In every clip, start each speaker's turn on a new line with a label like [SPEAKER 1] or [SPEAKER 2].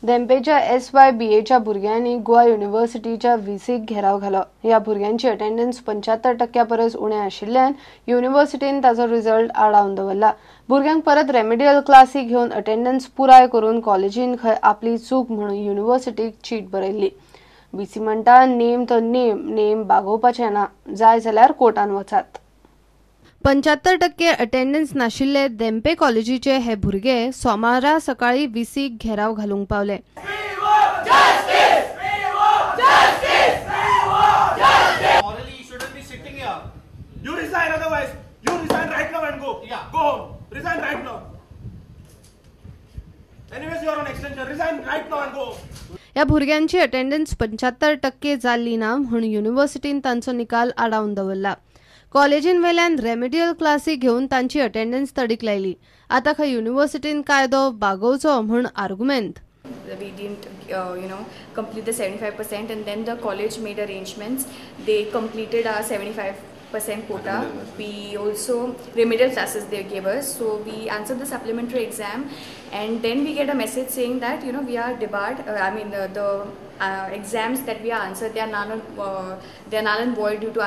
[SPEAKER 1] धेंपेच्या SYBAच्या भुरग्यांनी गोवा युनिव्हर्सिटीच्या व्हीसीक घेराव घालो. ह्या भुरग्यांची अटेंडन्स 75% परस उणें आशिल्ल्यान युनिव्हर्सिटीन ताचो रिजल्ट आडावन दवरला. भुरग्यांक परत रेमेडियल क्लासी घेवन अटेंडन्स पुराय करून कॉलेजीन खंय आपली चूक म्हणून युनिव्हर्सिटीक चीट बरयल्ली. व्हीसी म्हणटा नेम तो नेम, नेम बागोवपाचें ना, जाय जाल्यार कोर्टान वचात. 75% अटेंडन्स नाशिल्ले धेंपे कॉलेजीचे हे भुरगे सोमारा सकाळी व्हीसीक घेराव घालूंक पावले. ह्या भुरग्यांची अटेंडन्स 75% जाल्ली ना म्हूण युनिव्हर्सिटीन तांचो निकाल आडावन दवरला. कॉलेजीन वेल्यान रेमेडियल क्लासी घेवन तांची अटेंडन्स तडीक लायली. आतां खंय युनिव्हर्सिटीन कायदो बागोवचो म्हूण आर्गुमेंत.
[SPEAKER 2] We didn't, complete the 75%, and then the college made arrangements. They completed our 75% quota. We also remedial classes they gave us. So we answered the supplementary exam, and then we get a message saying that we are debarred. The exams that we are answered, they are null and void due to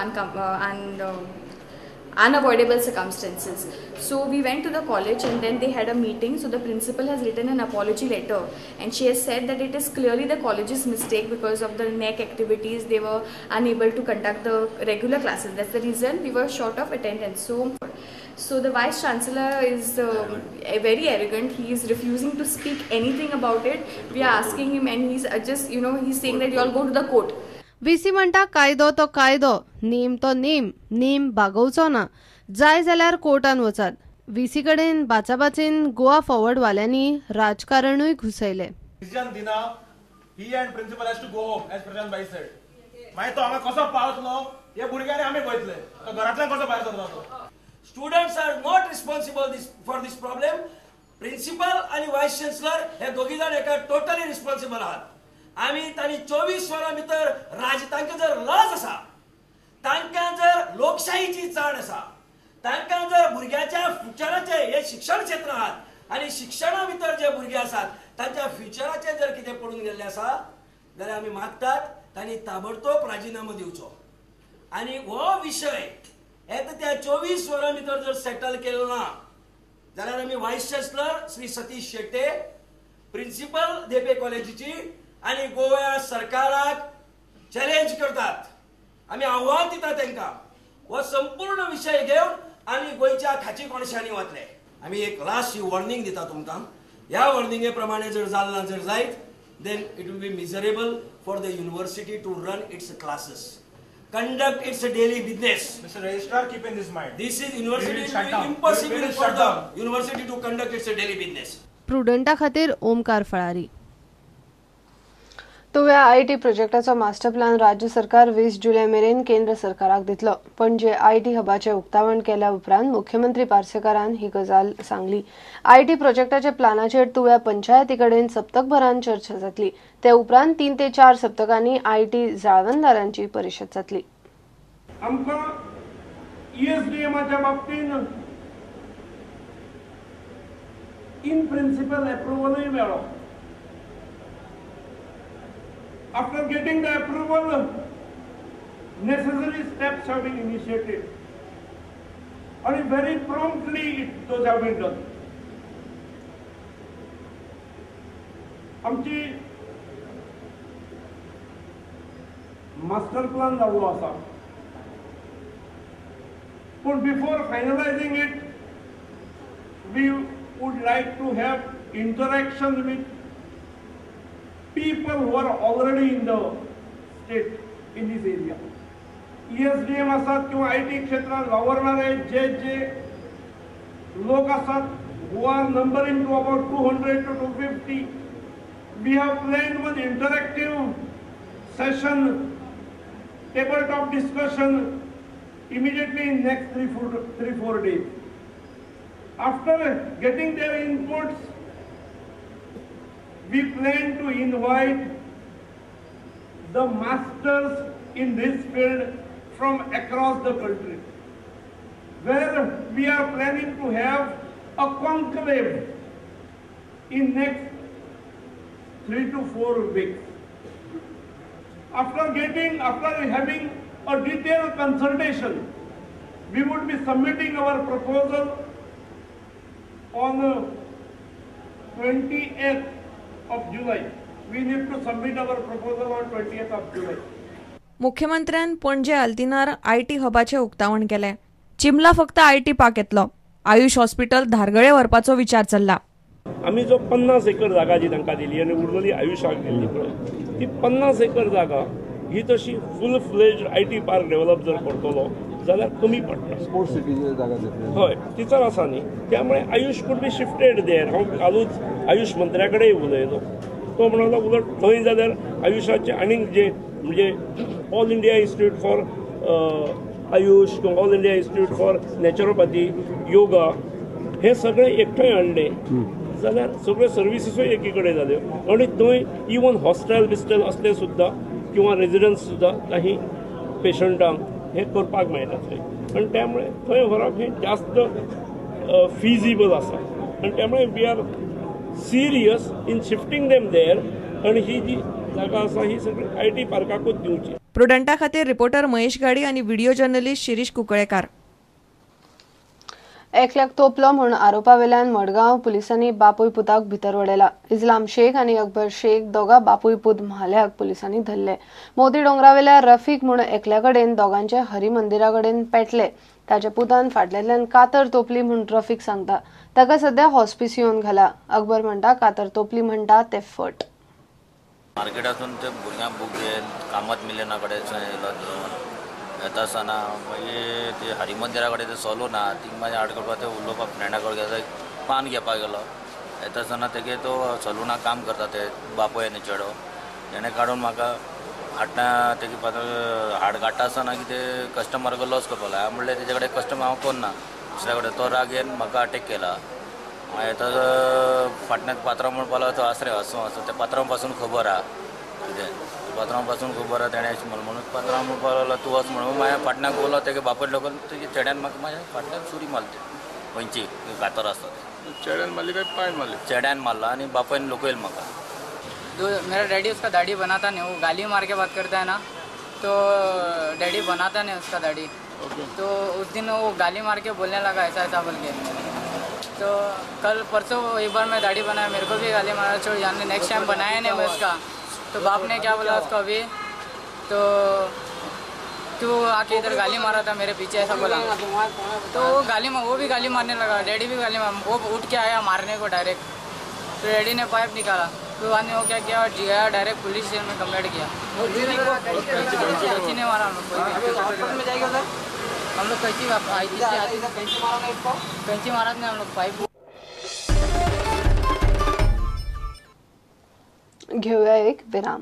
[SPEAKER 2] unavoidable circumstances. So we went to the college, and then they had a meeting. So the principal has written an apology letter, and she has said that it is clearly the college's mistake. Because of the NEC activities, they were unable to conduct the regular classes. That's the reason we were short of attendance. So the vice chancellor is very arrogant. He is refusing to speak anything about it. We are asking him, and he's just he's saying that you all go to the court.
[SPEAKER 1] VC म्हणटा कायदो तो कायदो, नेम तो नेम, नेम बागोवचो ना, जाय जाल्यार कोर्टान वचात. व्हीसी कडेन बाचाबाचीन गोवा फॉरवर्ड वाल्यांनी राजकारणूय घुसयलें.
[SPEAKER 3] डिसिजन दिना, he and principal has to go home as Prashant bhai said. मागीर तो हांगा कसो पावतलो हे भुरग्यांनी आमी पळयतले, तो घरांतल्यान कसो भायर सरता तो.
[SPEAKER 4] Students are not responsible for this problem. Principal आनी वायस चान्सलर हे दोगी जाण एका टोटली रिस्पॉन्सिबल आहात. आमी तांणी 24 वरां भितर राज, तांकां जर लज आसा, तांकां जर लोकशाहीची जाण आसा, तांकां जर भुरग्याच्या फ्युचराचे हे शिक्षण क्षेत्र आहात आनी शिक्षणा भितर जे भुरगे आसात तांच्या फ्युचराचे जर कितें पडून गेल्लें आसा जाल्यार आमी मागतात तांणी ताबडतोब राजिनामो दिवचो. आनी हो विशय हे त्या 24 वरां भितर जर सेटल केलो ना जाल्यार आमी vice chancellor Shri Satish Shetye, principal Dhempe कॉलेजीची आनी गोवा सरकाराक चॅलेंज करतात. आमी आव्हान दितात तांकां हो संपूर्ण विशय घेवन आनी गोंयच्या खाची कोणशांनी वतले. आमी एक लास्ट वॉर्निंग दिता तुमकां. ह्या वॉर्निंगे प्रमाणे जर जालें ना जर जायत then it will be miserable for the university to run its classes, conduct its daily business.
[SPEAKER 3] Mr. Registrar, keep in this mind.
[SPEAKER 4] This is university will be impossible for the university to conduct its daily business.
[SPEAKER 1] प्रुडंटा खातीर ओमकार फळारी. तुव्या IT प्रोजेक्टाचो master plan राज्य सरकार 20 जुलय मेरेन केंद्र सरकाराक दितलो. Panaji IT हबाचें उक्तावण केल्या उपरांत मुख्यमंत्री पार्सेकारान ही गजाल सांगली. IT प्रोजेक्टाच्या प्लानाचेर तुव्या पंचायती कडेन सप्तकभरान चर्चा जातली. ते उपरांत 3 ते 4 सप्तकांनी IT जाळवणदारांची परिशद जातली.
[SPEAKER 5] आमकां ESDMच्या बाबतींत इन प्रिन्सिपल एप्रुवलूय मेळ्ळो. After getting the approval, necessary steps have been initiated, and very promptly those have been done. आमची मास्टर प्लान जाल्लो आसा, पूण before finalizing it, we would like to have interaction with people who are already in the state in this area. ESDM आसात किंवा IT क्षेत्रात वावरणारे जे जे लोक आसात who are numbering to about 200 to 250. We have planned one interactive session, tabletop discussion immediately in next 3-4 days. After getting their inputs, we plan to invite the masters in this field from across the country, where we are planning to have a conclave in next 3 to 4 weeks. After having a detailed consultation, we would be submitting our proposal on 28th of July. We need to submit our proposal on 20th of July.
[SPEAKER 6] मुख्यमंत्र्यान Panaji आल्तिनार IT हबाचें उक्तावण केलें. चिमला फक्त IT park येतलो. Ayush hospital धारगळे व्हरपाचो विचार चल्ला.
[SPEAKER 5] आमी जो 50 एकर जागा जी तांकां दिली आनी उरलेली आयुषाक दिल्ली पळय, ती 50 एकर जागा ही तशी full fledged IT park develop जर करतलो जाल्यार कमी पडटा.
[SPEAKER 7] स्पोर्ट्स सिटीची जागा घेतली
[SPEAKER 5] हय तिचर आसा न्ही, त्यामुळे AYUSH could be shifted there. हांव कालूच आयुष मंत्र्या कडेन उलयलो, तो म्हणलो उलट थंय जाल्यार आयुषाचे आनीक जे म्हणजे All India Institute for AYUSH किंवा All India Institute for naturopathy yoga हे सगळे एकठांय हाडले जाल्यार सगळ्यो सर्विसीसूय एकी कडेन जाल्यो आनी थंय इवन हॉस्टेल बिस्टेल असले सुद्दां किंवा रेजिडन्स सुद्दां काही पेशंटांक हे करपाक मेळटा थंय, आनी त्यामुळे थंय व्हरप हें जास्त फिजिबल आसा आनी त्यामुळे we are serious in shifting them there आनी ही जी जागा आसा ही सगळी I T पार्काकूच दिवची.
[SPEAKER 6] प्रुडंटा खातीर रिपोर्टर महेश गाडी आनी व्हिडिओ जर्नलिस्ट शिरीष कुंकळेकार.
[SPEAKER 1] एकल्याक तोपलो म्हूण आरोपावेल्यान मडगांव पुलिसांनी बापूय पुताक भितर वडयला. इस्लाम शेख आनी अकबर शेख दोगा बापूय पूत म्हाल्याक पुलिसांनी धरले. मोती डोंगरावेल्या रफीक म्हूण एकल्या कडेन दोगांचे हरी मंदिरा कडेन पेटले. ताच्या पुतान फाटल्यांतल्यान कातर तोपली म्हूण रफीक सांगता. ताका सध्या हॉस्पिसियोन घाला. अकबर म्हणटा कातर तोपली म्हणटा ते फट.
[SPEAKER 8] मार्केटातून ते भुरग्यांक बूक घेवन कामत मिलना कडेन येयलो घेवन येता आसतना मागीर ते हरी मंदिरा कडेन ते सोलू ना थिंग मागीर आड करपाक ते उलोवपाक फ्रेंडा कडेन गेलो, पान घेवपाक गेलो. येता आसतना तेगे तो सलुना काम करता ते बापूय आनी चेडो तेणें काडून म्हाका हाडटा तेगे हाड काडटा आसतना कितें कस्टमराक लॉस करपाक लागलो. हांवें म्हणलें तेजे कडेन कस्टमर हांव करना, दुसऱ्या कडेन तो राग येवन म्हाका अटॅक केला. मागीर तो फाटल्यान पात्रांव म्हणपाक लागलो, तो आसरे आसूं आसूं त्या पात्रांव पासून खबर आहा कितें पात्रांव पासून खबर आहा तेणें अशें म्हणलें म्हणून पात्रांव म्हणपाक लागलो तूं वच म्हणून मागीर फाटल्यान उरलो. तेगे बापूय लोक तेजे चेड्यान म्हाका मागीर फाटल्यान सुरी मारली खंयची कातर आसता ते
[SPEAKER 7] चेड्यान मारली काय पांय मारले?
[SPEAKER 8] चेड्यान मारला आनी बापायन लोकयल म्हाका.
[SPEAKER 9] मेरा डैडी उसका दाढ़ी बनाता नहीं, वो गाली मार के बात करता है ना, तो डैडी बनाता नहीं उसका दाढ़ी। तो उस दिन वो गाली मार के बोलने लगा ऐसा ऐसा बोल के। तो कल परसों एक बार मैं दाढ़ी बनाया, मेरे को भी गाली मारा, छोड़ जाने नेक्स्ट टाइम बनाया नहीं मैं उसका। तो बाप ने क्या बोला उसको अभी, तो तू आके इधर गाली मारा था मेरे पीछे ऐसा बोला। तो वो गाली वो भी गाली मारने लगा, डैडी भी गाली मार, वो उठ के आया मारने को डायरेक्ट। तो डैडी ने पाइप निकाला, तो बाद में वो क्या किया, गया डायरेक्ट पुलिस स्टेशन में कंप्लेंट किया। कैंची नहीं मारा हम लोग, हम लोग कैंची कैंची मारा नहीं हम लोग पाइप।
[SPEAKER 1] घेऊया एक विराम.